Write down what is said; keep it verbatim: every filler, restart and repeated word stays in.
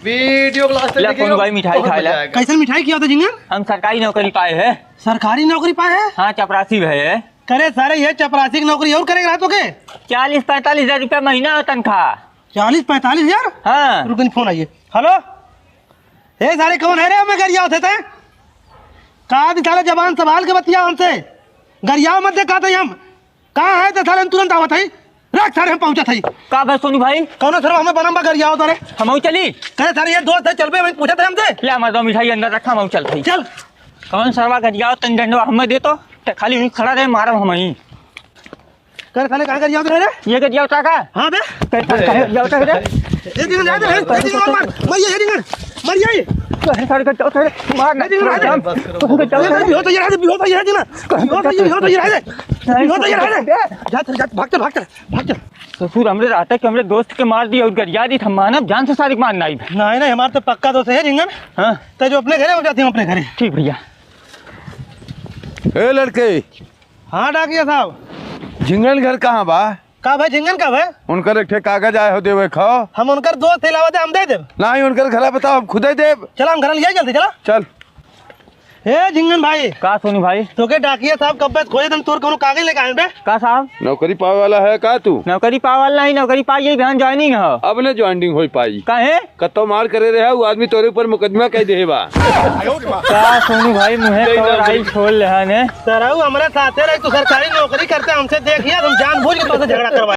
वीडियो को लास्ट तक ले, देखिएगा, कौन भाई मिठाई बहुत खाए ला? मजा आएगा। कैसन मिठाई किया था झिंगन? हम सरकारी नौकरी पाए हैं। सरकारी नौकरी पाए हैं? हाँ, चपरासी भए है। करे सारे, ये चपरासी की नौकरी और करेगा तो के? चालीस पैंतालीस हजार रुपया महीना है तनख्वाह। चालीस पैंतालीस हजार? हाँ। रुक, फोन आइए। हेलो, ए सारे, कौन है रे? हमें गरियावत है तैं? का दी साले, जबान संभाल के बतिया हमसे। गरियाव मत दे, कहत ही हम। कहाँ है तो साले, हम तुरंत आवत है। रख सारे, हम पहुँचत है। का भाई सोनू भाई? कौनो सरवा हमें बनम बा गरियावत रे? हमहू चली। कहे सारे, ये दोस्त है, चल बे, वहीं पूछत है हमसे। ले हमार दो मिठाई अंदर रखा, हमहू चलत है। चल। कौन सरवा गरियावत, तनी डंडवा हमें दे तो। ते खाली वहीं खड़ा रहे, मारब हमही। करे साले, काहे गरियावत रहे रे? ये गरियावत रहा का? हाँ बे। काहे, काहे गरियावत रहे रे? ये दिन, ये दिन, ये दिन, मार, मार, मार, ये दिन, मार, ये। काहे सारे गरियावत रहे? मार ना। ये दिन, मार। काहे गरियावत रहे? ये तो ये रहा, ये तो ये रहा, ये दिन। ये तो ये रहा, ये रहा, ये। ये तो ये रहा, ये। जा, चल, जा, भाग चल, भाग चल, भाग चल। ससुर, हमरे रहते कि हमरे दोस्त के मार दी और गरिया दी, हम मानब जान से सारे के मारना ही। नहीं, नहीं, हमार तो पक्का दोस्त है झिंगन। हाँ। तो जो अपने घरे हो जाती हूँ, अपने घरे। ठीक भैया। ए लड़के, हाँ डाकिया साहब। झिंगन घर कहाँ बा? का भाई, झिंगन का भाई? उनकर एक ठे कागज आए हो देवे खाओ। हम उनकर दोस्त है, लावा दे, हम दे देब। नहीं, उनकर घरा बताओ, हम खुदे देब। चला, हम घर लिया जल्दी, चला। चल। ए झिंगन भाई। का सोनू भाई? तोके डाकिया साहब कब्बे से खोजे, तुम तोर कोनो कागज लेके आए बे? का साहब? नौकरी पावे वाला है का तू? नौकरी पावे वाला नहीं, नौकरी पाई, यही बिहान joining है। अब ने joining होई पाई। काहे? कत्तो मार करे रहे, वो आदमी तोरे ऊपर मुकदमा कह दे बा। का सोनू भाई, मुहे नहीं, कवर नहीं। आई छोड़ ले हने। सरऊ, हमरे साथे रही, तू सरकारी नौकरी करते, हमसे देखिए, हम जानबूझ के तोसे झगड़ा करवाए।